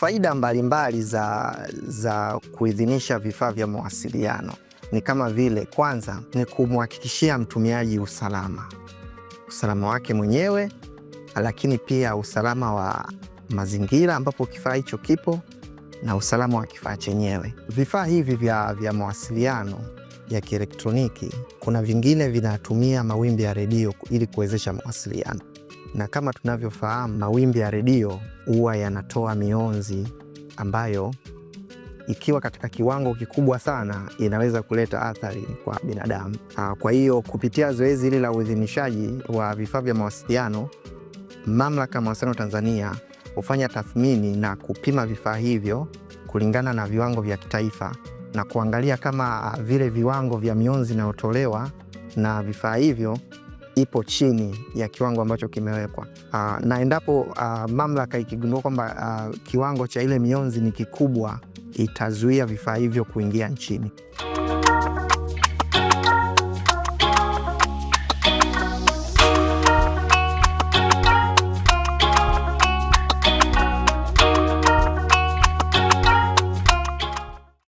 Faida mbalimbali za kuidhinisha vifaa vya mawasiliano ni kama vile, kwanza ni kumhakikishia mtumiaji usalama, usalama wake mwenyewe, lakini pia usalama wa mazingira ambapo kifaa hicho kipo na usalama wa kifaa chenyewe. Vifaa hivi vya mawasiliano ya kielektroniki, kuna vingine vinatumia mawimbi ya redio ili kuwezesha mawasiliano, na kama tunavyofahamu, mawimbi ya redio huwa yanatoa mionzi ambayo ikiwa katika kiwango kikubwa sana inaweza kuleta athari kwa binadamu. Kwa hiyo kupitia zoezi hili la uidhinishaji wa vifaa vya mawasiliano, Mamlaka ya Mawasiliano Tanzania hufanya tathmini na kupima vifaa hivyo kulingana na viwango vya kitaifa na kuangalia kama vile viwango vya mionzi inayotolewa na vifaa hivyo ipo chini ya kiwango ambacho kimewekwa. Na endapo mamlaka ikigundua kwamba kiwango cha ile mionzi ni kikubwa, itazuia vifaa hivyo kuingia nchini.